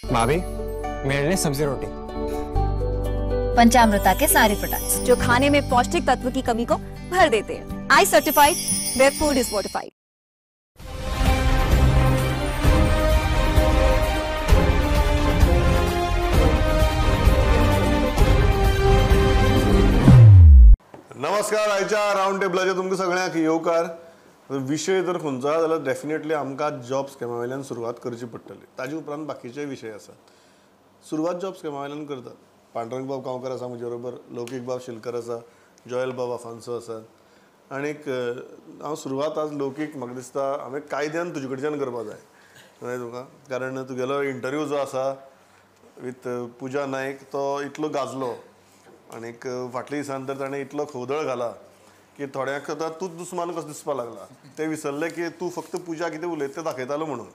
भाभी, मेरे लिए सब्जी रोटी। पंचामृता के सारे प्रोडक्ट्स जो खाने में पौष्टिक तत्व की कमी को भर देते हैं। I certified where food is fortified. नमस्कार, आयच्या रावंड टेबलाचेर तुमकां सगळ्यांक येवकार. विशय जर खंयचो आसा जाल्यार डेफिनेटली आमकां जॉब स्कॅमा वयल्यान सुरवात करची पडटली. ताजे उपरांत बाकीचे विशय आसात. सुरवात जॉब स्कॅमा वयल्यान करतात. पांडुरंग बाब गांवकर आसा म्हजे बरोबर, लौकीक बाब शिलकर आसा, जॉयल बाब आफान्सो आसात. आनीक हांव सुरवात आज लौकीक म्हाका दिसता हांवें कायद्यान तुजे कडच्यान करपाक जाय कळ्ळें तुका, कारण तुगेलो इंटरव्यू जो आसा विथ पुजा नायक तो इतलो गाजलो आनीक फाटल्या दिसान तर ताणें इतलो खवदळ घाला की थोड्यांक आतां तूंच दुस्मान कसो दिसपाक लागला. ते विसरले की तूं फक्त पुजा कितें उलयता तें दाखयतालो म्हणून.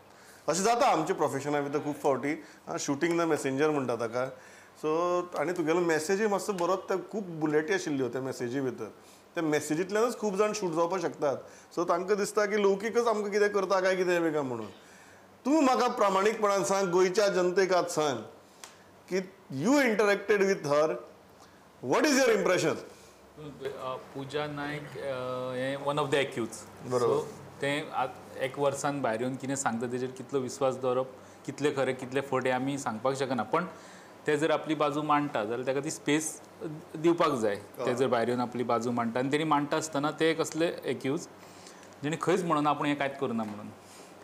अशें जाता आमच्या प्रोफेशना भितर खूब फावटी. शुटींग the messenger म्हणटा ताका. सो आनी तुगेलो मॅसेजूय मातसो बरोच ते खूब बुलेटी आशिल्ल्यो त्या मॅसेजी भितर. त्या मॅसेजींतल्यानूच खूब जाण शूट जावपाक शकतात. सो तांकां दिसता की लौकीकच आमकां कितें करता काय कितें बी काय म्हणून. तूं म्हाका प्रामाणीकपणान सांग, गोंयच्या जनतेक आज सांग की you interacted with her, what is your impression? Puja Naik हें वन ऑफ the accused. बरोबर. तें एक वर्सान भायर येवन कितें सांगता तेजेर कितलो विस्वास दवरप, कितलें खरें कितलें फट हें आमी सांगपाक शकना. पण ते जर आपली बाजू मांडटा जाल्यार ताका ती स्पेस दिवपाक जाय. ते जर भायर येवन आपली बाजू मांडटा आनी तेणी मांडटा आसतना ते कसले एक्यूज जेणे खंयच म्हणून आपूण हें कांयच करुना म्हणून,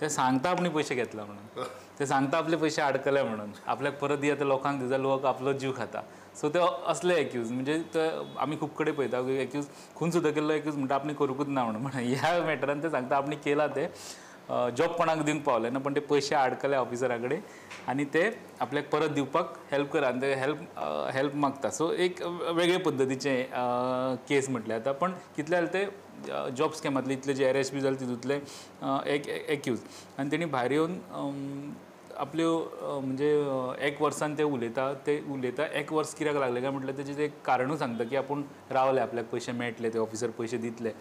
ते सांगता आपणे पयशे घेतला म्हणून, ते सांगता आपले पयशे आडकले म्हणून, आपल्याक परत दिया ते लोकांक दिता, लोक आपलो जीव खाता. सो ते असले एक्यूज म्हणजे ते आमी खूब कडेन पळयता एक्यूज खून सुद्दां केल्लो एक्यूज म्हणटा आपणे करूंकूच ना म्हणून. पण ह्या मॅटरान ते सांगता आपणे केला ते जॉब कोणाक दिवंक पावले ना, पण ते पयशे आडकले ऑफिसरा कडेन आनी ते आपल्याक परत दिवपाक हेल्प करा आनी ते हेल्प मागता. सो एक वेगळे पद्दतीचे केस म्हटल्यार जाता. पण कितले जालें ते जॉब स्कॅमांतले इतले जे अरेस्ट बी जाले तितूंतले एक एक्यूज आनी तेणी भायर येवन आपल्यो म्हणजे एक वर्सान ते उलयता, ते उलयता एक वर्स कित्याक लागलें काय म्हटल्यार तेजें ते कारणूय सांगता की आपूण रावले आपल्याक पयशे मेळटले, ते ऑफिसर पयशे दितले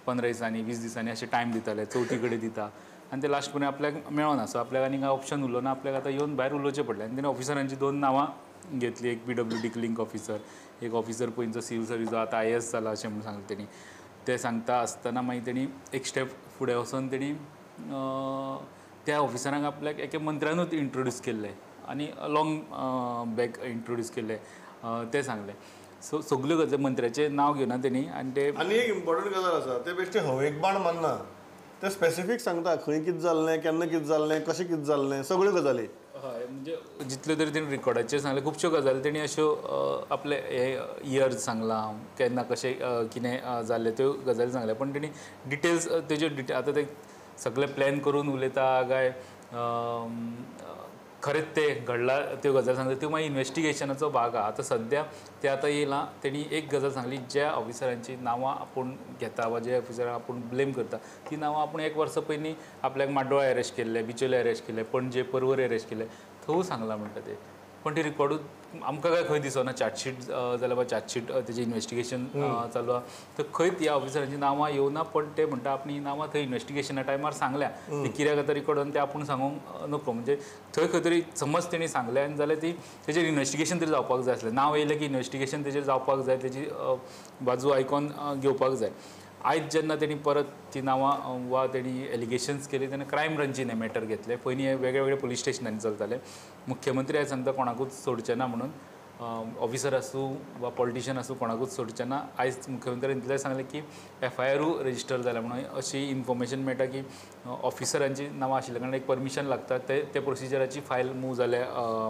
15 दिसांनी 20 दिसांनी अशें टायम दिताले, चवथी कडेन दिता आनी ते लास्ट पर्यंत आपल्याक मेळना. सो आपल्याक आनी काय ऑप्शन उरलो ना, आपल्याक आतां येवन भायर उलोवचें पडलें. आनी तेणें ऑफिसरांची 2 नांवां घेतली, एक PWD link officer, एक ऑफिसर पयलींचो सिव्हील सर्वीस आतां IAS जाला अशें म्हणून सांगलें तेणी. ते सांगता आसतना मागीर तेणी एक स्टेप फुडें वचून तेणी त्या ऑफिसरांक आपल्याक एके मंत्र्यानूच इंट्रोड्यूस केल्लें आनी लॉंग बॅक इंट्रोड्यूस केल्लें तें सांगलें. सो सगल्यो गजाली मंत्र्याचें नांव घेवना तेणी. आनी ते आनी एक इम्पॉर्टंट गजाल आसा, ते बेश्टे हवेक बाण मारना, ते स्पेसिफीक सांगता खंय कितें जाल्लें, केन्ना कितें जाल्लें, कशें कितें जाल्लें, सगळ्यो गजाली. हय, म्हणजे जितल्यो तरी तेणी रिकॉर्डाचेर सांगलें खुबश्यो गजाली तेणी अश्यो आपले हे इयर्स सांगलां, केन्ना कशें कितें जाल्लें त्यो गजाली सांगल्या. पण तेणी डिटेल्स तेज्यो डिटे आतां ते सगळे प्लॅन करून उलयता काय खरेंच ते घडला त्यो गजाली सांगता त्यो मागीर इन्वेस्टिगेशनाचो भाग आहा. आतां सद्या ते आतां येयलां तेणी एक गजाल सांगली, ज्या ऑफिसरांची नांवां आपूण घेता वा ज्या ऑफिसरांक आपूण ब्लेम करता ती नांवां आपूण एक वर्सा पयलीं आपल्याक माड्डोळा अरेस्ट केल्ले, बिचोले अरेस्ट केल्ले, पणजे पर्वरी अरेस्ट केल्ले, थंय सांगलां म्हणटा ते. पण ती रिकॉर्डूच आमकां काय खंय दिसना, चार्जशीट जाल्यार वा चार्जशीट तेजें इन्वेस्टिगेशन चालू आहा तर खंयच ह्या ऑफिसरांची नांवां येवना. पण ते म्हणटा आपली ही नांवां थंय इन्वेस्टिगेशना टायमार सांगल्या, ती कित्याक आतां रिकॉर्ड ते आपूण सांगूंक नको. म्हणजे थंय खंय तरी समज तेणी सांगलें आनी जाल्यार ती तेजेर इन्वेस्टिगेशन तरी जावपाक जाय आसलें. नांव येयलें की इन्वेस्टिगेशन तेजेर जावपाक जाय, तेजी बाजू आयकोन घेवपाक जाय. आयज जेन्ना तेणी परत ती नांवां वा तेणी एलिगेशन्स केली तेन्ना क्रायम ब्रांचीन हें मॅटर घेतलें. पयलीं हें वेगळे वेगळे पुलीस स्टेशनांनी चलतालें. मुख्यमंत्री आयज सांगता कोणाकूच सोडचें ना म्हणून, ऑफिसर आसूं वा पॉलिटिशियन आसूं कोणाकूच सोडचें ना. आयज मुख्यमंत्र्यान इतलें सांगलें की FIR register जाल्या म्हणून अशी इन्फॉर्मेशन मेळटा की ऑफिसरांची नांवां आशिल्ल्या कारण एक परमिशन लागता, ते ते प्रोसिजराची फायल मूव जाल्या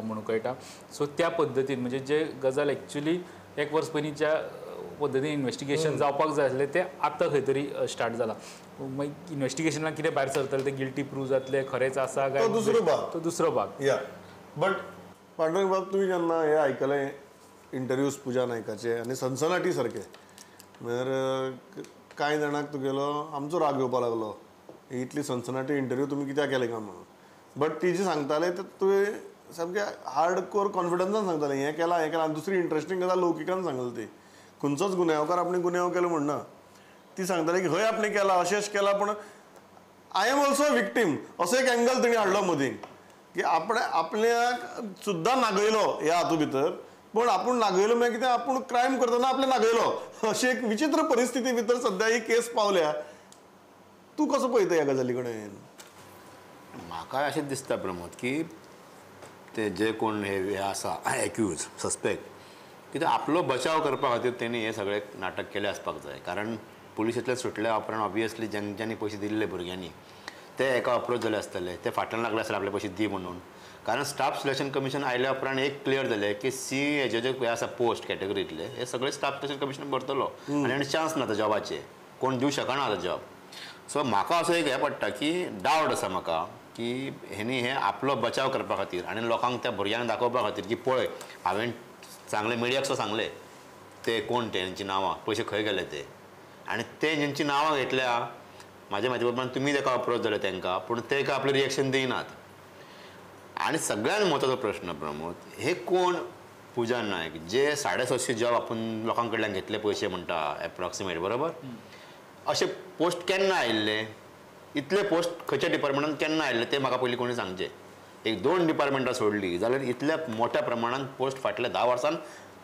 म्हणून कळटा. सो त्या पद्दतीन म्हणजे जे गजाल एक्चुली एक वर्स पयलीं ज्या पद्दतीन इन्वेस्टिगेशन जावपाक जाय आसलें तें आतां खंय तरी स्टार्ट जालां. मागीर इन्वेस्टिगेशनाक कितें भायर सरतलें, तें गिल्टी प्रूव जातलें, खरेंच आसा काय दुसरो भाग, तो दुसरो भाग. या बट पांडुरंग बाब, तुमी जेन्ना हें आयकलें इंटरव्यूज पुजा नायकाचे आनी सनसनाटी सारके, म्हळ्यार कांय जाणांक तुगेलो आमचो राग येवपाक लागलो, इतली सनसनाटी इंटरव्यू तुमी कित्याक केले काय म्हणून. बट ती जी सांगताले ते तुवें सामकें हार्ड कोर कॉन्फिडन्सान सांगताले, हें केलां हें केलां. आनी दुसरी इंट्रस्टींग गजाल लौकिकान सांगली, ती खंयचोच गुन्यांवकार आपणे गुन्यांव केलो म्हणना, ती सांगताली की हय आपणे केला अशें अशें केलां, पूण I am also victim असो एक एंगल तिणें हाडलो मदीं. की आपण आपल्याक सुद्दां नागयलो ह्या हातूंत भितर, पण आपूण नागयलो म्हळ्यार कितें, आपूण क्रायम करतना आपल्या नागयलो, अशी एक विचित्र परिस्थिती भितर सद्या ही केस पावल्या. तूं कसो पळयता ह्या गजाली कडेन? म्हाका अशें दिसता प्रमोद की ते जे कोण हे आसा एक्यूज सस्पेक्ट की ते आपलो बचाव करपा खातीर तेणी हे सगळे नाटक केले आसपाक जाय. कारण पुलिसेंतल्यान सुटल्या उपरांत ऑबियसली ज्यांनी पयशे दिल्ले भुरग्यांनी ते एका अप्रोच जाले आसतले, ते फाटल्यान लागले आसतले आपले पयशे दी म्हणून. कारण स्टाफ सिलेक्शन कमिशन आयल्या उपरांत एक क्लियर जालें की सी हेजे जे आसा पोस्ट कॅटेगरींतले हे सगळे स्टाफ सिलेक्शन कमिशन भरतलो आनी चान्स ना आतां जॉबाचे, कोण दिवंक शकना आतां जॉब. सो म्हाका असो एक हें पडटा की डावट आसा म्हाका की हेणी हे आपलो बचाव करपा खातीर आनी लोकांक त्या भुरग्यांक दाखोवपा खातीर की पळय हांवें सांगलें मिडियाक सुद्दां सांगलें ते कोण ते तेंची नांवां पयशे खंय गेले ते, आनी ते जेंची नांवां घेतल्या म्हाज्या म्हायती प्रमाण तुमी ताका अप्रोच जाले तांकां, पूण ते काय आपलें रिएक्शन दिनात. आनी सगळ्यांत म्हत्वाचो प्रश्न प्रमोद, हे कोण पूजा नायक जे 750 जॉब आपूण लोकां कडल्यान घेतले पयशे म्हणटा एप्रॉक्सिमेट, बरोबर? अशे पोस्ट केन्ना आयिल्ले, इतले पोस्ट खंयच्या डिपार्टमेंटान केन्ना आयिल्ले ते म्हाका पयलीं कोणी सांगचें. एक दोन डिपार्टमेंटां सोडली जाल्यार इतल्या मोठ्या प्रमाणान पोस्ट फाटल्या 10 वर्सान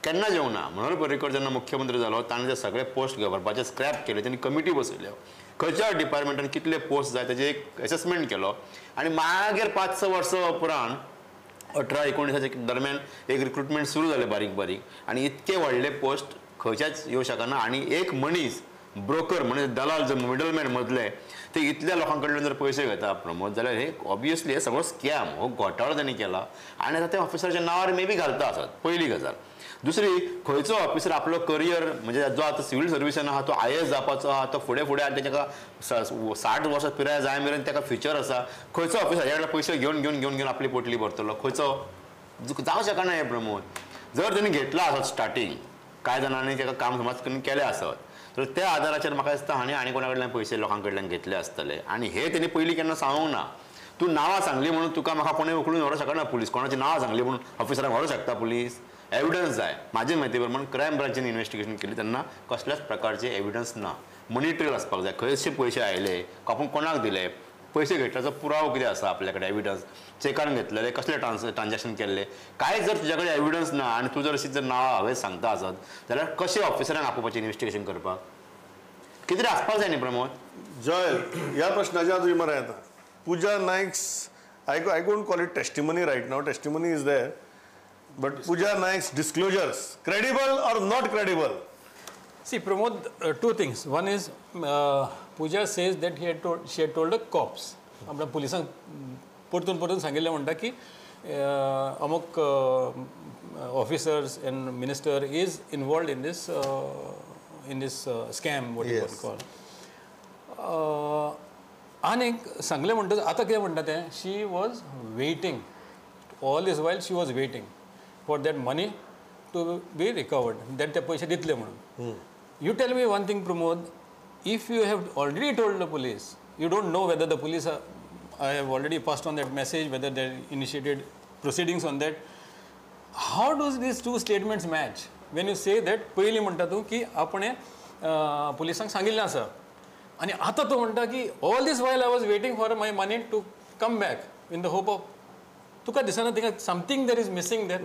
केन्नाच येवंक ना. मनोहर पर्रीकर जेन्ना मुख्यमंत्री जालो ताणें ते सगळे पोस्ट भरपाचे स्क्रॅप केले, तेणी कमिटी बसयल्यो, खंयच्या डिपार्टमेंटान कितले पोस्ट जाय तेजे एक एसेसमेंट केलो आनी मागीर 5-6 वर्सां उपरांत 18-19 दरम्यान एक रिक्रुटमेंट सुरू जालें बारीक बारीक, आनी इतके व्हडले पोस्ट खंयच्याच येवंक शकना. आनी एक मनीस ब्रोकर म्हणजे दलाल जो मिडलमॅन मदले ते इतल्या लोकां कडल्यान जर पयशे घेता प्रमोद जाल्यार हे ऑबियसली हे सगळो स्कॅम हो घोटाळो तेणी केला आनी आतां ते ऑफिसराच्या नांवार मे बी घालता आसत. पयली गजाल. दुसरी, खंयचो ऑफिसर आपलो करियर म्हणजे जो आतां सिव्हील सर्विसान आहा तो IAS जावपाचो आहा, तो फुडें फुडें आनी तेका 60 वर्सां पिराय जाय मेरेन तेका फ्युचर आसा, खंयचो ऑफिसर ह्या कडल्यान पयशे घेवन घेवन घेवन घेवन आपली पोटली भरतलो? खंयचो जावंक शकना हें प्रमोद. जर तेणी घेतला आसत स्टार्टींग कांय जाणांनी तेका काम समज करून केलें आसत तर त्या आदाराचेर म्हाका दिसता हांणी आनी कोणा कडल्यान पयशे लोकां कडल्यान घेतले आसतले. आनी हे तेणी पयलीं केन्ना सांगूंक ना. तूं नांवां सांगली म्हणून तुका म्हाका कोणें उखलून व्हरूंक शकना पुलीस, कोणाची नांवां सांगली म्हणून ऑफिसरांक व्हरूंक शकता पुलीस? एविडन्स जाय. म्हाजे म्हायती प्रमाण क्रायम ब्रांचीन इन्वेस्टिगेशन केली तेन्ना कसल्याच प्रकारचे एविडन्स ना. मनी ट्रेल आसपाक जाय, खंयचे पयशे आयले, आपूण कोणाक दिले, पयशे घेतल्याचो पुरावो कितें आसा आपल्या कडेन, एविडन्स चेकान घेतलेले, कसले ट्रान्जॅक्शन केल्ले, काय जर तुज्या कडेन एविडन्स ना आनी तूं जर अशी जर नांवां हांवें सांगता आसत जाल्यार कशें ऑफिसरांक आपोवपाचें इन्वेस्टिगेशन करपाक? कितें तरी आसपाक जाय न्ही प्रमोद. जय, ह्या प्रश्नाच्या तुजी मरे येता. Pooja Naik's, I won't call it testimony right now, testimony is there, but Pooja Naik's disclosures, credible or not credible? See, Pramod, two things. One is Pooja says that she had told the cops. आपल्या पुलिसांक परतून परतून सांगिल्लें म्हणटा की अमुक officers and minister is involved in this scam, what you call. आनीक सांगलें म्हणटकच आतां कितें म्हणटा तें, she was waiting all this while, she was waiting for that money to be recovered, that ते पयशे दितले म्हणून. You tell me one thing, Pramod, if you have already told the police, you don't know whether the police I have already passed on that message, whether they initiated proceedings on that. How does these two statements match? When you say that पयलीं म्हणटा तूं की आपणें पुलिसांक सांगिल्लें आसा आनी आतां तूं म्हणटा की all this while I was waiting for my money to come back in the hope of, तुका दिसना थिंगा something there is missing there?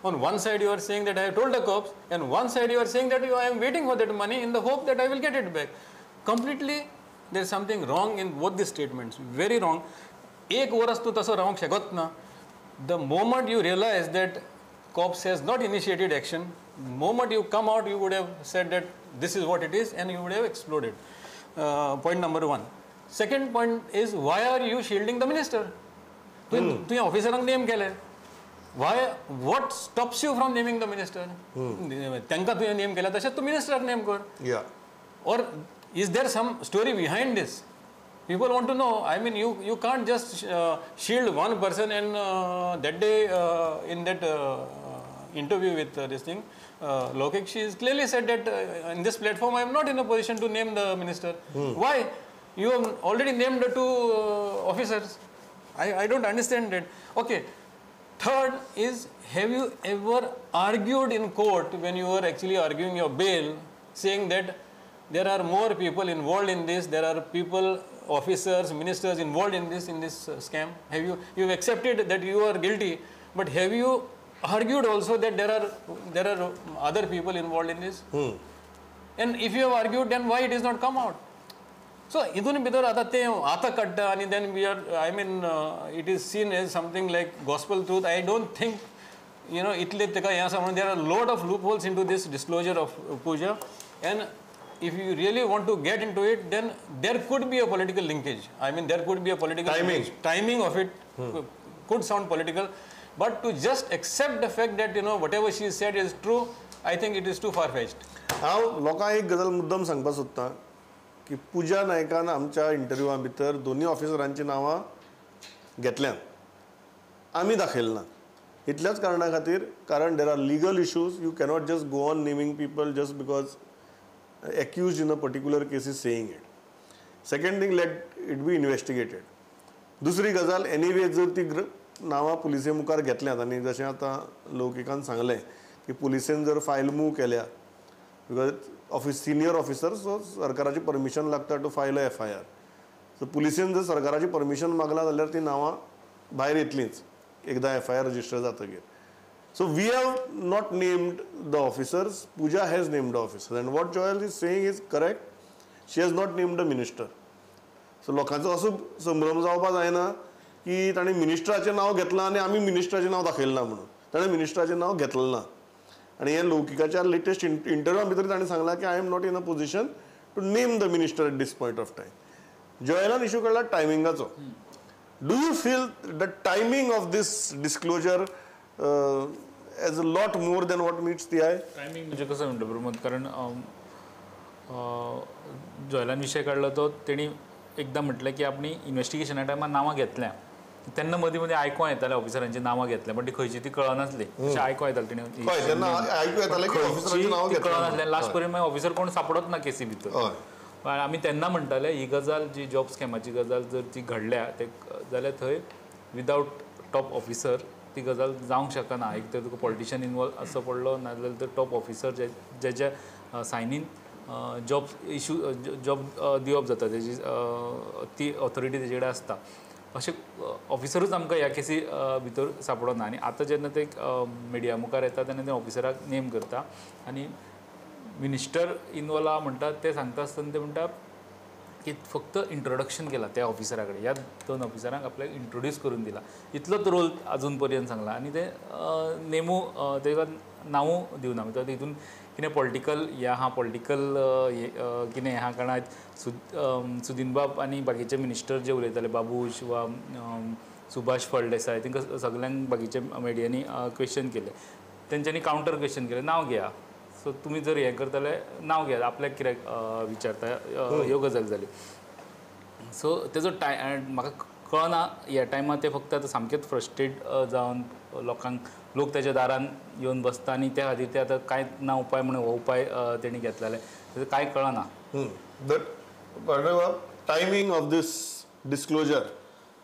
On one side you are saying that I have told the cops and one side you are saying that I am waiting for that money in the hope that I will get it back. Completely there is something wrong in both the statements, very wrong. एक वरस तूं तसो रावंक शकत ना. The moment you realise that cops has not initiated action, moment you come out you would have said that this is what it is and you would have exploded. Point number one. Second point is, why are you shielding the minister? तुवें ऑफिसरांक नेम केलें, why, what stops you from naming the minister? तांकां तुवें नेम केला तशेंच तूं मिनिस्टराक नेम कर. Or is there some story behind this? People want to know. I mean, you can't just shield one person. And that day in that interview with this thing, Lokik, she is clearly said that in this platform I am not in a position to name the minister. Why? You have already named the two officers. I don't understand it. Okay. Third is, have you ever argued in court when you were actually arguing your bail, saying that there are more people involved in this, there are people officers, ministers involved in this scam? Have you you've accepted that you are guilty, but have you argued also that there are other people involved in this? And if you have argued, then why it is not come out? So हितून भितर आतां तें आतां काडटा आनी then we are, I mean, it is seen as something like gospel truth. I don't think, you know, इतले तेका हें आसा म्हणून. There are lot of loopholes into this disclosure of Pooja, and if you really want to get into it, then there could be a political linkage. I mean, there could be a political timing of it could sound political, but to just accept the fact that, you know, whatever she said is true, I think it is too far-fetched. हांव लोकांक एक गजाल मुद्दम सांगपाक सोदता की पूजा नायकान आमच्या इंटरव्यूआ भितर दोनूय ऑफिसरांची नांवां घेतल्यात, आमी दाखयलें ना इतल्याच कारणा खातीर, कारण there are legal issues. You cannot just go on naming people just because accused in a particular case is saying it. Second thing, let it be investigated. दुसरी गजाल, एनिवे जर ती नांवां पुलिसे मुखार घेतल्यात आनी जशें आतां लौकिकान सांगलें की पुलिसेन जर फायल मूव केल्या, because office senior officer, so सरकाराची परमिशन लागता to file a FIR. So पुलिसेन जर सरकाराची परमिशन मागला जाल्यार ती नांवां भायर येतलींच एकदां एफ I R register जातकीर. So we have not named the officers, Pooja has named the officers, and what Joel is saying is correct. She has not named the minister. So लोकांचो असो संभ्रम जावपा जायना की ताणें मिनिस्टराचें नांव घेतलां आनी आमी मिनिस्टराचें नांव दाखयलें ना म्हणून. ताणें मिनिस्टराचें नांव घेतलें ना आनी हे लौकिकाच्या लेटेस्ट इंटरव्यूआ भितर ताणें सांगलां की I am not in a position to name the minister at this point of time. जॉयलान issue काडला टायमिंगाचो. Do you feel the timing of this disclosure as a lot more than what meets the eye? Timing म्हणजे कसं म्हणतो प्रमोद, कारण जॉयलान विशय काडलो तो तेणी एकदां म्हटलें की आपणी इन्वेस्टिगेशना टायमार नांवां घेतल्या, तेन्ना मदीं मदीं आयकों येतालें ऑफिसरांची नांवां घेतल्या, पण ती खंयची ती कळनासली. अशें आयकों येतालें तेणी, कळनासलें. लास्ट पर्यंत मागीर ऑफिसर कोण सापडत ना केसी भितर. आमी तेन्ना म्हणटाले ही गजाल जी जॉब स्कॅमाची गजाल जर ती घडल्या ते जाल्यार थंय विदावट टॉप ऑफिसर ती गजाल जावंक शकना. एक तर तुका पॉलिटिशियन इनवॉल्व आसचो पडलो, नाजाल्यार तर टॉप ऑफिसर जेच्या सायनीन जॉब इशू जॉब दिवप जाता तेजी ती ऑथॉरिटी तेजे कडेन आसता. अशें ऑफिसरूच आमकां ह्या केसी भितर सापडना. आनी आतां जेन्ना ते मिडिया मुखार येता तेन्ना ते ऑफिसराक नेम करता आनी मिनिस्टर इनवॉल्व आहा म्हणटा ते सांगता आसतना ते म्हणटा की फक्त इंट्रोडक्शन केलां त्या ऑफिसरा कडेन, ह्या दोन ऑफिसरांक आपल्याक इंट्रोड्यूस करून दिला, इतलोच रोल आजून पर्यंत सांगला. आनी ते नेमू तेका नांवूय दिवना. म्हणजे तितून कितें पॉलिटिकल हें आहा, पॉलिटिकल कितें आहा, कारण सुदीन बाब आनी बाकीचे मिनिस्टर जे उलयताले, बाबूश वा सुभाष फळदेसाय, तांकां सगल्यांक बाकीच्या मिडियांनी क्वेश्चन केले, तेंच्यांनी कावंटर क्वेश्चन केलें, नांव घेया. सो तुमी जर हें करतले नांव घेयात, आपल्याक कित्याक विचारता, ह्यो गजाल जाली. सो तेजो टायम म्हाका कळना, ह्या टायमार ते फक्त आतां सामकेच फ्रस्ट्रेट जावन लोकांक, लोक तेच्या दारान येवन बसता आनी त्या खातीर ते आतां कांय ना उपाय म्हणून हो उपाय तेणी घेतलेले, तेजो कांय कळना. But timing of this disclosure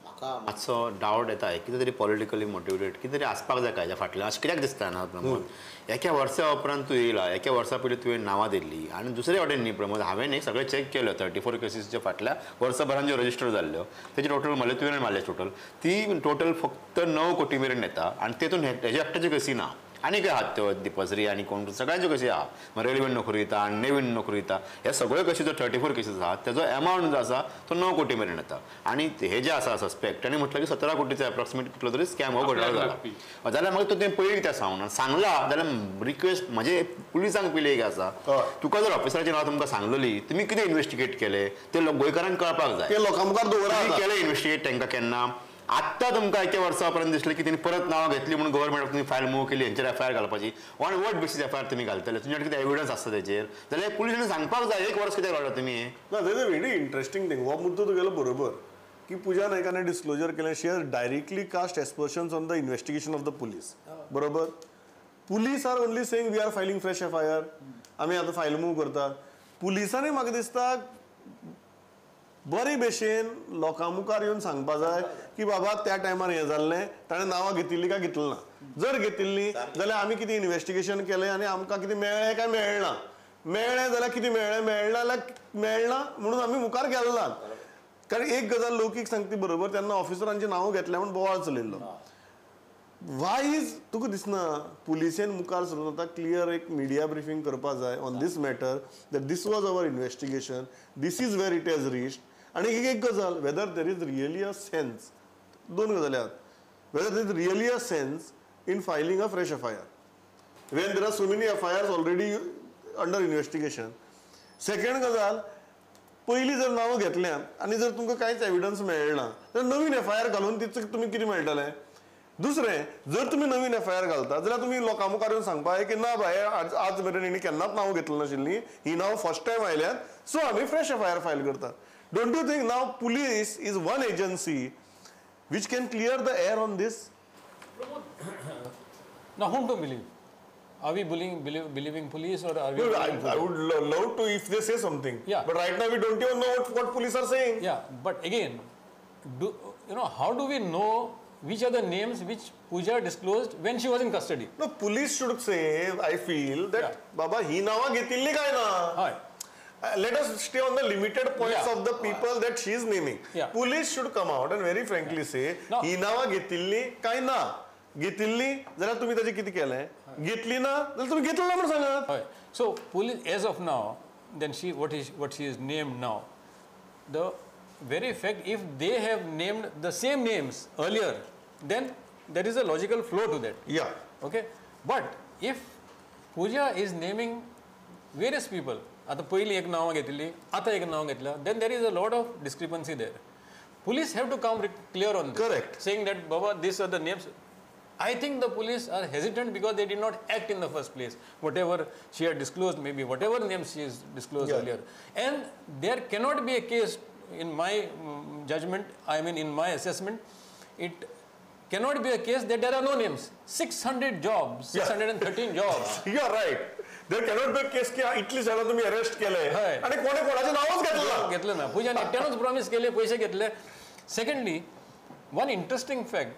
म्हाका मातसो डावट येता, कितें तरी पॉलिटिकली मोटिवेटेड कितें तरी आसपाक जाय कायद्या फाटल्यान, अशें कित्याक दिसता ना प्रमोद? एका वर्सा उपरांत तूं येयला, एका वर्सा पयलीं तुवें नांवां दिल्लीं आनी दुसरे वाटेन न्ही प्रमोद, हांवें न्ही सगळें चॅक केल्यो 34 केसीसच्या फाटल्या वर्सभरान ज्यो रजिस्टर जाल्ल्यो तेजे टोटल मारले, तुवें मारले टोटल, ती टोटल फक्त 9 कोटी मेरेन येता आनी तेतून हेज्या एकट्याच्यो केसी ना, आनी काय आहात त्यो दीपश्री आनी कोण सगळ्यांच्यो कशी आहा, रेल्वेन नोकरी दिता आनी नेवीन नोकरी दिता, ह्या सगळ्यो कशी जो 34 केसीस आहा तेजो एमावंट जो आसा तो 9 कोटी मेरेन येता. आनी हे जे आसा सस्पेक्ट ताणें म्हटलें की 17 कोटीचो एप्रॉक्सिमेट कितलो तरी स्कॅम हो घोटाळो जाला, जाल्यार मागीर तो तें पयलीं कित्याक सांगना, सांगला जाल्यार रिक्वेस्ट म्हजे पुलिसांक पयलीं एक आसा, तुका जर ऑफिसराचें नांव तुमकां सांगलेली तुमी कितें इन्वेस्टिगेट केलें तें गोंयकारांक कळपाक जाय, लोकां मुखार दवरा केलें इन्वेस्टिगेट तांकां केन्ना. आत्तां तुमकां एका वर्सा उपरांत दिसलें की तेणी परत नांवां घेतली म्हणून गव्हर्मेंट तुमी फायल मूव केली, हेंचेर एफ I R घालपाची, ऑन what basis FIR तुमी घालतले, तुमच्या कितें एविडन्स आसता तेचेर, जाल्यार पुलिसांनी सांगपाक जाय एक वर्स कित्याक रावला तुमी. ना, that is a very interesting thing. हो मुद्दो तुगेलो बरोबर की पूजा नायकाने डिस्क्लोजर केलें, she has directly cast aspersions on the investigation of the police. बरोबर, police are only saying we are filing fresh FIR, आमी आतां फायल मूव करतात. पुलिसांनी म्हाका दिसता बरे भशेन लोकां मुखार येवन सांगपा जाय की बाबा त्या टायमार हें जाल्लें, ताणें नांवां घेतिल्लीं काय घेतलें ना, जर घेतिल्लीं जाल्यार आमी कितें इन्वेस्टिगेशन केलें आनी आमकां कितें मेळ्ळें काय मेळ्ळें ना, मेळ्ळें जाल्यार कितें मेळ्ळें, मेळ्ळें जाल्यार मेळना म्हणून आमी मुखार गेले नात. कारण एक गजाल लौकीक सांगती बरोबर तेन्ना ऑफिसरांची नांवां घेतल्या म्हूण बोवाळ चलयल्लो. वाय is तुका दिसना पुलिसेन मुखार सरून आतां क्लियर एक मिडिया ब्रिफींग करपा जाय on this matter that this was our investigation, this is where it has reached. आनी एक गजाल whether there is really a sense, दोन गजाली आहात, whether there is really a sense in filing a fresh FIR when there are so many FIRs already under investigation. Second गजाल, पयलीं जर नांवां घेतल्या आनी जर तुमकां कांयच एविडन्स मेळना जाल्यार नवीन एफआयआर घालून तिचो तुमी कितें मेळटलें? दुसरें, जर तुमी नवीन एफआयआर घालता जाल्यार तुमी लोकां मुखार येवन सांगपा जाय की ना बाय, आज मेरेन हिणी केन्नाच नांव घेतलें नाशिल्लीं, ही नांव फर्स्ट टायम आयल्यात, सो आमी फ्रेश एफआयआर फायल करतात. Don't you think now police is one agency which can clear the air on this? Now whom to believe? Are we believing police or are we? No, I would love to if they say something. Yeah. But right now we don't even know what police are saying. Yeah, but again, do you know, how do we know which are the names which Pooja disclosed when she was in custody? No, police should say, I feel that, yeah, Baba, he नावा घेतिल्ली काय ना? Hi. Let us stay on the limited points yeah of the people that she is naming. Yeah. Police should come out and very frankly say, ही नावा घेतिल्ली काय ना? घेतिल्ली जाल्यार तुमी ताचें कितें केलें? घेतली ना जाल्यार तुमी घेतली ना म्हूण सांगात. हय. So police as of now, then she what she is named now, the very fact if they have named the same names earlier, then there is a logical flow to that. Yeah. Okay. But if Pooja is naming various people, आता पयलीं एक नांव घेतिल्ली, आतां एक नांव घेतल्या, then there is a lot of discrepancy there. Police have to come clear on this. Correct. Saying that Baba, these are the names. I think the police are hesitant because they did not act in the first place. Whatever she had disclosed, maybe whatever names she has disclosed yeah earlier. And there cannot be a case, in my judgment, I mean in my assessment, it cannot be a case that there are no names. 600 jobs, 613 jobs. You are right. There cannot be a case की इतली जाणां तुमी arrest केले आनी कोणे कोणाचें नांवच घेतलें ना. घेतलें ना. पूजान एकट्यानूच प्रॉमीस केले, पयशे घेतले. Secondly, one interesting fact,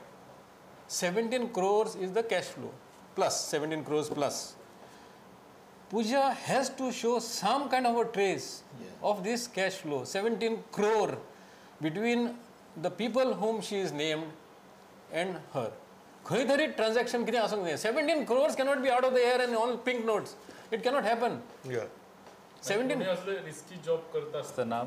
17 crores is the cash flow, plus 17 crores plus. Pooja has to show some kind of a trace of this cash flow, 17 crore, between the people whom she is named and her. खंय तरी transaction कितें आसूंक जाय. 17 crores cannot be out of the air and all pink notes. It cannot happen. Yeah. 17 असले risky job करता आसतना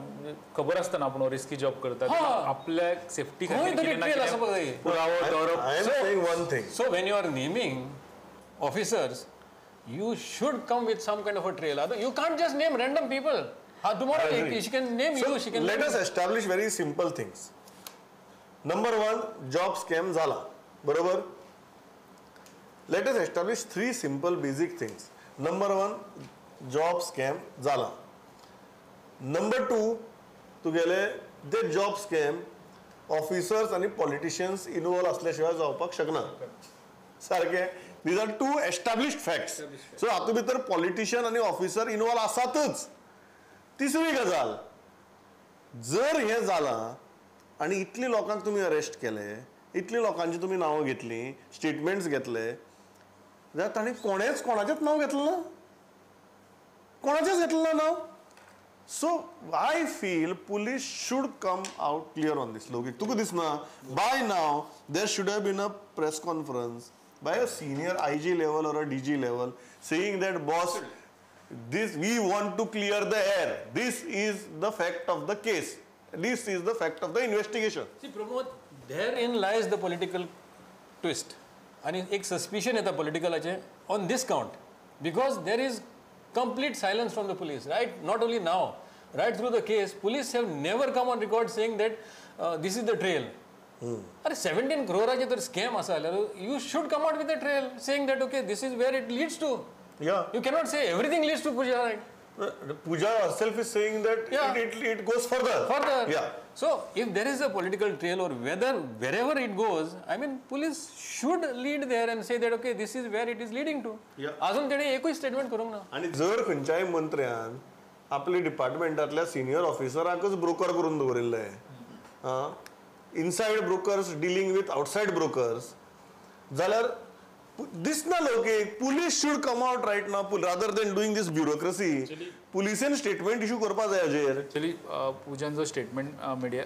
खबर आसतना आपूण रिस्की जॉब करता, आपल्या सेफ्टी खातीर कितें ना कितें पुरावो दवरप. I am saying one thing. So when you are naming officers, you should come with some kind of a trail. You can't just name random people. Tomorrow she can name you, she can. Let us establish very simple things. Number one, job scam झाला, बरोबर? Let us establish three simple basic things. Number one, job scam झाला. Number two, तुगेले ते job scam officers आनी politicians involve असल्या शिवाय जावपाक शकना. सारकें. These are two established facts. So हातूंत भितर पॉलिटिशियन आनी ऑफिसर इनवॉल्व आसातच. तिसरी गजाल, जर हें जालां आनी इतली लोकांक तुमी अरेस्ट केले, इतली लोकांची तुमी नांवां घेतली, स्टेटमेंट्स घेतले, जाल्यार तांणी कोणेच कोणाचेंच नांव घेतलें ना, कोणाचेंच घेतलें ना नांव. So I feel police should come out clear on this. लौकीक तुका दिसना by now there should have been a press conference by a senior IG level or a DG level saying that boss, this we want to clear the air, this is the fact of the case, this is the fact of the investigation. See Pramod, therein lies the political twist. आनी एक suspicion येता पॉलिटिकलाचें on this count, because there is complete silence from the police, right? Not only now, right through the case, police have never come on record saying that this is the trail. अरे 17 क्रोराचे तर scam आसा जाल्यार you should come out with a trail saying that okay, this is where it leads to. Yeah. You cannot say everything leads to Pooja, right? Pooja herself is saying that yeah, it goes further. Further. Yeah. So if there is a political trail or whether wherever it goes, I mean police should lead there and say that okay, this is where it is leading to. Yeah. अजून तेणे एकूय statement करूंक ना. आनी जर खंयच्याय मंत्र्यान आपले डिपार्टमेंटांतल्या सिनियर ऑफिसराकच ब्रोकर करून दवरिल्ले, inside brokers dealing with outside brokers, जाल्यार दिसना लोकेक. Police should come out right now rather than doing this bureaucracy. पुलिसेन statement issue करपा जाय हाजेर. एक्चुअली पुजान जो स्टेटमेंट मिडिया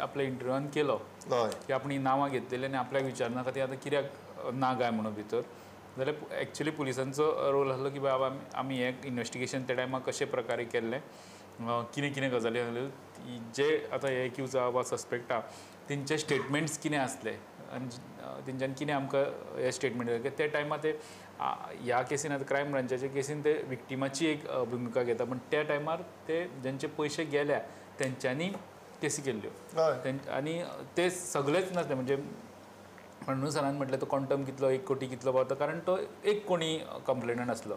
आपल्या इंटरव्यूआन केलो की आपण नांवां घेतलेली आनी आपल्याक विचारना खातीर आतां कित्याक ना काय म्हणून भितर, जाल्यार एक्चुअली पुलिसांचो रोल आसलो की बाबा आमी हें इन्वेस्टिगेशन त्या टायमार कशे प्रकारे केल्लें, कितें कितें गजाली आसल्यो, जे आतां हे एक्यूज आहा वा सस्पेक्ट आहा तेंचे स्टेटमेंट्स कितें आसले आनी तेंच्यान कितें आमकां हे स्टेटमेंट दिले. त्या टायमार ते ह्या केसीन आतां क्रायम ब्रांचाच्या केसीन ते विक्टिमाची एक भुमिका घेता, पण त्या टायमार ते जेंचे पयशे गेल्या तेंच्यांनी केसी केल्ल्यो आनी ते सगळेच नासले. म्हणजे म्हणून सरान म्हटलें तो क्वांटम कितलो, 1 कोटी कितलो पावता, कारण तो एक कोणी कंप्लेनंट आसलो.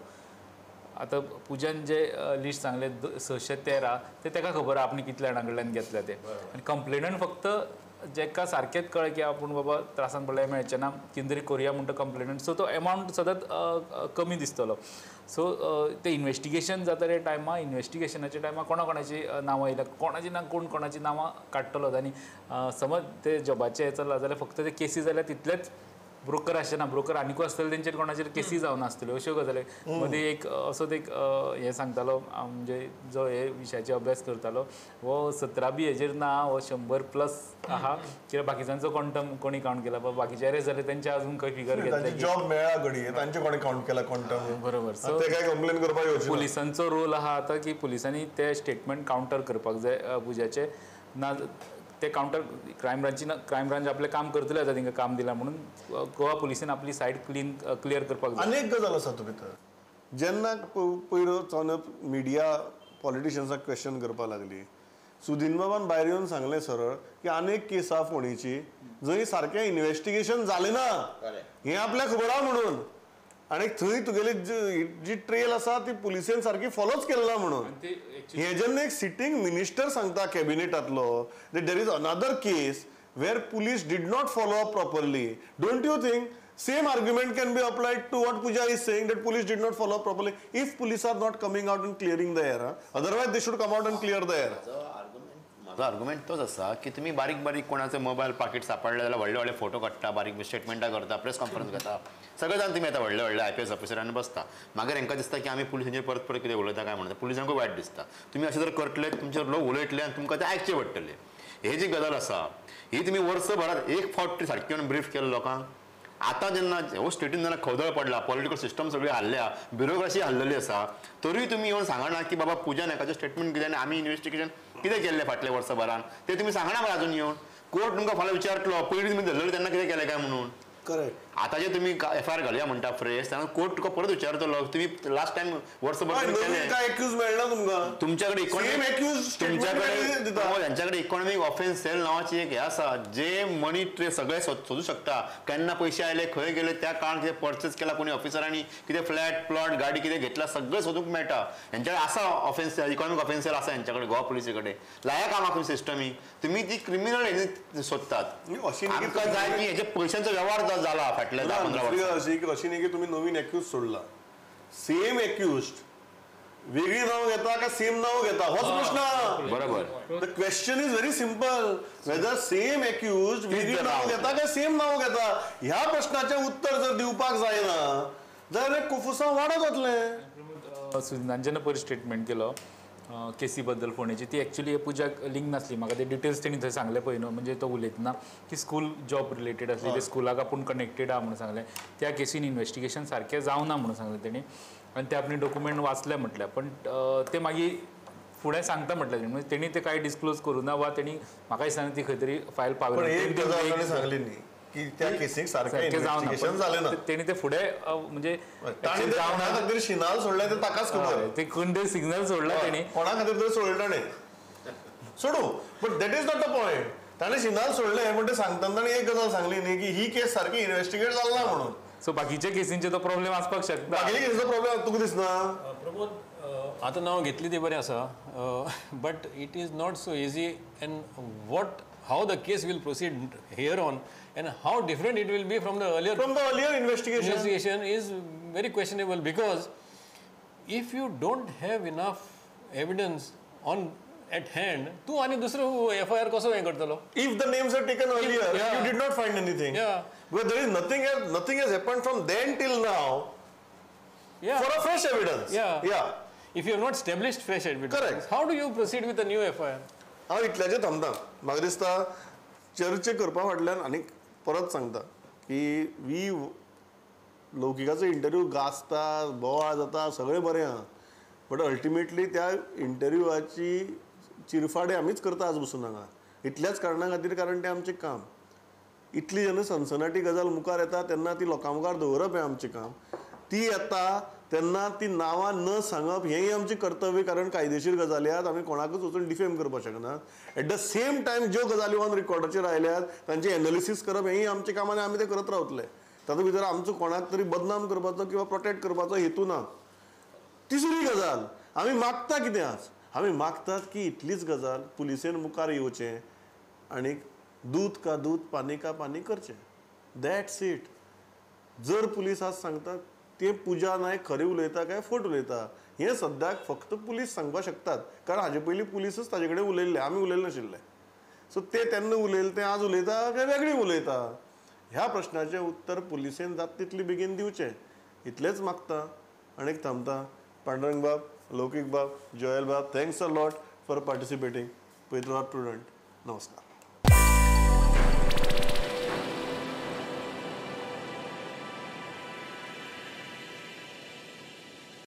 आतां पुजान जे लिस्ट सांगलें 613 ते ताका खबर आहा आपणे कितल्या जाणां कडल्यान घेतल्या ते, आनी कंप्लेनंट फक्त जेका सारकेंच कळ्ळें की आपूण बाबा त्रासान पडल्या मेळचें ना कितें तरी करुया म्हणटा कंप्लेनंट, सो तो एमावंट सदांच कमी दिसतलो. सो ते इन्वेस्टिगेशन जाता ते टायमार, इन्वेस्टिगेशनाच्या टायमार कोणा कोणाची नांवां येयल्या, कोणाची ना कोण कोणाची नांवां काडटलोच. आनी समज ते जॉबाचें हें चल्लां जाल्यार फक्त ते केसी जाल्यार तितलेच ब्रोकर आसचे ना, ब्रोकर आनिकूय आसतले तेंचेर कोणाचेर केसी जावन आसतल्यो अश्यो गजाली. मदीं एक असोच एक हें सांगतालो, म्हणजे जो हे विशयाचेर अभ्यास करतालो, हो 17 बी हेजेर ना, हो 100 प्लस आहा, कित्याक बाकीच्यांचो क्वांटम कोणी कावंट केला, बाकीचे अरेस्ट जाले तेंचे अजून खंय फिगर घेतले, जॉब मेळ्ळा घडये तांचे कोणी कावंट केला क्वांटम. बरोबर. सो ते काय कंप्लेन करपाक येवचे. पुलिसांचो रोल आहा आतां की पुलिसांनी ते स्टेटमेंट कावंटर करपाक जाय पुजाचे, ना ते कावंटर क्रायम ब्रांचीन, क्रायम ब्रांच आपलें काम करतले आतां तांकां काम दिलां म्हणून गोवा पुलिसेन आपली सायड क्लीन क्लियर करपाक जाय. आनी एक गजाल आसा तूं भितर, जेन्ना पयर चावन मिडिया पॉलिटिशन्साक क्वेश्चन करपाक लागली, सुदीन बाबान भायर येवन सांगलें सरळ की आनी एक केस आहा फोंडेची जंय सारकें इन्वेस्टिगेशन जालें ना हें आपल्याक खबर आहा म्हणून, आनी थंय तुगेली जी ट्रेल आसा ती पुलिसेन सारकी फॉलोच केली ना म्हणून. हे जेन्ना एक सिटींग मिनिस्टर सांगता कॅबिनेटांतलो that there is another case where police did not follow up properly, don't you think same argument can be applied to what Pooja is saying that police did not follow up properly? If police are not coming out and clearing the air, otherwise they should come out and clear the air. म्हाजो argument तोच आसा की तुमी बारीक बारीक कोणाचो mobile पाकीट सापडलें जाल्यार व्हडले व्हडले फोटो काडटा, बारीक स्टेटमेंटां करता, प्रेस कॉन्फरन्स घेता, सगळे जाण तुमी येता व्हडले व्हडले IPS ऑफिसरांनी बसता. मागीर हांकां दिसता की आमी पुलिसांचेर परत परत कितें उलयता काय म्हणटा, पुलिसांकूय वायट दिसता. तुमी अशें जर करतले तुमचेर लोक उलयतले आनी तुमकां तें आयकचें पडटलें. हे जी गजाल आसा ही तुमी वर्सभरात एक फावट सारकी येवन ब्रीफ केलें लोकांक. आतां जेन्ना हो स्टेटीन जेन्ना खवदळ पडला, पॉलिटिकल सिस्टम सगळी हाल्ल्या, ब्युरोक्रेसी हाल्लेली आसा, तरीय तुमी येवन सांगना की बाबा पुजा नायकाचें स्टेटमेंट कितें आनी आमी इन्वेस्टिगेशन कितें केल्लें फाटल्या वर्सभरान तें तुमी सांगना मरे अजून येवन. कोर्ट तुमकां फाल्यां विचारतलो पयलीं तुमी धरलेले तेन्ना कितें केलें काय म्हणून. करेक्ट. आतां जे तुमी FIR घालया म्हणटा फ्रेश, तेन्ना कोर्ट तुका परत विचारतलो तुमी लास्ट टायम वर्सभर केलें काय एक्यूज मेळना तुमकां. तुमच्याकडे तुमच्याकडे इकॉनॉमीक ऑफेन्स सेल नावाची एक हे आसा जे मनी ट्रे सगळे सोदू शकता, केन्ना पयशे आयले, खंय गेले, त्या काळान कितें पर्चेस केला कोणी ऑफिसरांनी, कितें फ्लॅट प्लॉट गाडी कितें घेतला, सगळें सोदूंक मेळटा. हेंच्याकडे आसा ऑफेन्स, इकॉनॉमीक ऑफेन्स सेल आसा हेंच्याकडे, गोवा पुलिसे कडेन. लाया कामाक तुमी सिस्टमी, तुमी ती क्रिमिनल सोदतात. आमकां जाय की हेजे पयशांचो वेव्हार जाला फाटल्या 10-15 वर्सां. अशी की अशी न्ही की तुमी नवीन एक्यूज सोडला, सेम एक्यूज वेगळी नाव घेता का सेम नाव घेता, होच प्रश्न. बरोबर. The question is very simple, whether same accused वेगळी नाव घेता का सेम नाव घेता, ह्या प्रश्नाचें उत्तर जर दिवपाक जायना जाल्यार कोफुसांव वाडत वतलें. सुदिनान जेन्ना पयर स्टेटमेंट केलो केसी बद्दल फोंडेची, ती एक्चुअली पुजाक लिंक नासली. म्हाका ते डिटेल्स तेणी थंय सांगले पळय न्हू, म्हणजे तो उलयतना की स्कूल जॉब रिलेटेड आसली, ते स्कुलाक आपूण कनेक्टेड आहा म्हणून सांगलें. त्या केसीन इन्वेस्टिगेशन सारकें जावना म्हणून सांगलें तेणी, आनी ते आपणे डॉक्युमेंट वाचले म्हटलें, पण ते मागीर फुडें सांगता म्हटलें तेणी, म्हणजे तेणी ते कांय डिस्क्लोज करूं ना वा तेणी म्हाका दिसना ती खंय तरी फायल पावली. सांगली न्ही की त्या केसीक सारकें इन्वेस्टिगेशन जालें ना, तेणी ते फुडें म्हणजे कोणा खातीर शिनाल सोडलें ते ताकाच खबर, ते कोण ते सिग्नल सोडला तेणी, कोणा खातीर तरी सोडलें ताणें, सोडूं, but that is not the point. ताणें शिनाल सोडलें पण ते सांगतना ताणें एक गजाल सांगली न्ही की ही केस सारकी इन्वेस्टिगेट जाली ना म्हणून. सो बाकीच्या केसींचे तो प्रॉब्लेम आसपाक शकता. बाकीच्या केसीचो प्रॉब्लेम तुका दिसना प्रमोद? आतां नांव घेतली ती बरें आसा, but it is not so easy and what how the case will proceed here on and how different it will be from the earlier investigation is very questionable, because if you don't have enough evidence on at hand, तूं आनी दुसरो F I R कसो हें करतलो? If the names are taken earlier, you did not find anything. Because there is nothing, nothing has happened from then till now for a fresh evidence. If you have not established fresh evidence, Correct. How do you proceed with a new FIR? हांव इतल्याचेर थांबता. म्हाका दिसता चर्चे करपा फाटल्यान आनी परत सांगता की वी लौकिकाचो इंटरव्यू गाजता, बोवाळ जाता, सगळें बरें आहा, बट अल्टिमेटली त्या इंटरव्यूवाची चिरफाडे आमीच करता आज बसून हांगा, इतल्याच कारणा खातीर, कारण तें आमचें काम. इतली जेन्ना सनसनाटी गजाल मुखार येता तेन्ना ती लोकां मुखार दवरप हें आमचें काम. ती येता तेन्ना ती नांवां न सांगप हेंय आमचें कर्तव्य, कारण कायदेशीर गजाली आहात, आमी कोणाकूच वचून डिफेम करपाक शकना. एट the same time ज्यो गजाली ऑन रिकॉर्डाचेर आयल्यात तांचें एनालिसीस करप हेंय आमचें काम आनी आमी तें करत रावतले. तातूंत भितर आमचो कोणाक तरी बदनाम करपाचो किंवा प्रोटेक्ट करपाचो हेतू ना. तिसरी गजाल आमी मागता कितें आज, आमी मागतात की इतलीच गजाल पुलिसेन मुखार येवचें आनी दूद का दूद पानी का पानी करचें. That's it. जर पुलीस आज सांगता ते पूजा नायक खरें उलयता काय फट उलयता हें सद्याक फक्त पुलीस सांगपाक शकतात, कारण हाजे पयलीं पुलीसच ताजे कडेन उलयल्ले, आमी उलयले नाशिल्ले. सो ते तेन्ना उलयले तें आज उलयता काय वेगळी उलयता, ह्या प्रश्नाचें उत्तर पुलिसेन जाता तितले बेगीन दिवचें, इतलेंच मागता आनी थांबता. पांडुरंग बाब, लौकीक बाब, जोयल बाब, thanks a lot for participating. पळयत रावात प्रुडंट. नमस्कार.